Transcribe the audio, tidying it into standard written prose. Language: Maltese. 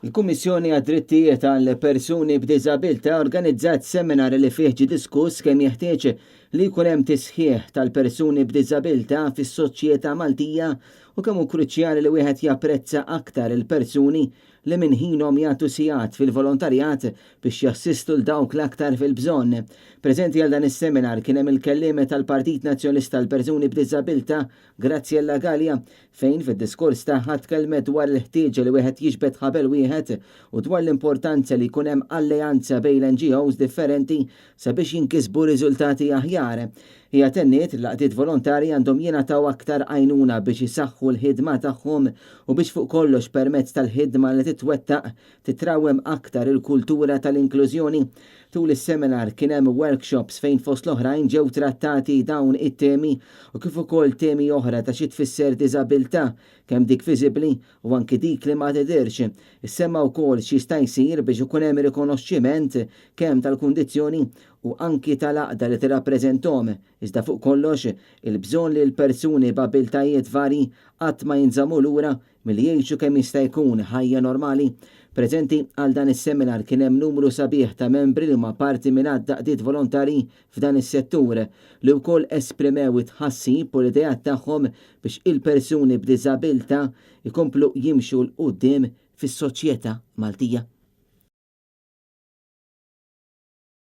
Il-Kummissjoni għad-Drittijiet għall-Persuni b'Diżabilità organizzat seminar li fih ġie diskuss kemm jeħtieġ li jkun hemm tisħiħ tal-persuni b'diżabilità fis-soċjetà Maltija u kemm hu kruċjali li wieħed japprezza aktar il-persuni li minn ħinhom jagħtu sigħat fil-volontarjat biex jassistu 'l dawk l-aktar fil-bżonn. Preżenti għal dan is-seminar kien hemm il-kelliem tal-Partit Nazzjonalista għall-Persuni b'Diżabilità, Graziella Galea, fejn fid-diskors tagħha tkellmet dwar il-ħtieġa li wieħed jiġbed ħabel wieħed u dwar l-importanza li jkun hemm alleanza bejn l-NGOs differenti sabiex jinkisbu riżultati aħjar. Hija tenniet li l-għaqdiet volontarji għandhom jingħataw aktar għajnuna biex isaħħu l-ħidma tagħhom u biex fuq kollox permezz tal-ħidma li titwettaq titrawwem aktar il-kultura tal-inklużjoni. Tul is-seminar kien hemm workshops fejn fost l-oħrajn ġew trattati dawn it-temi u kif ukoll temi oħra ta' xi tfisser diżabilità, kemm dik viżibbli u anki dik li ma tidhirx. Issemma wkoll x'jista' jsir biex ikun hemm rikonoxximent kemm tal-kundizzjoni u anki tal-għaqda li tirrappreżenthom, iżda fuq kollox il-bżonn li l-persuni b'abiltajiet varji qatt ma jinżammu lura milli jgħixu kemm jista' jkun ħajja normali. Preżenti għal dan is-seminar kien hemm numru sabiħ ta' membri li huma parti minn għadd għaqdiet volontarji f'dan is-settur, li wkoll esprimew it-tħassib u l-ideat tagħhom biex il-persuni b'diżabilità jkomplu jimxu 'l quddiem fis-soċjetà Maltija.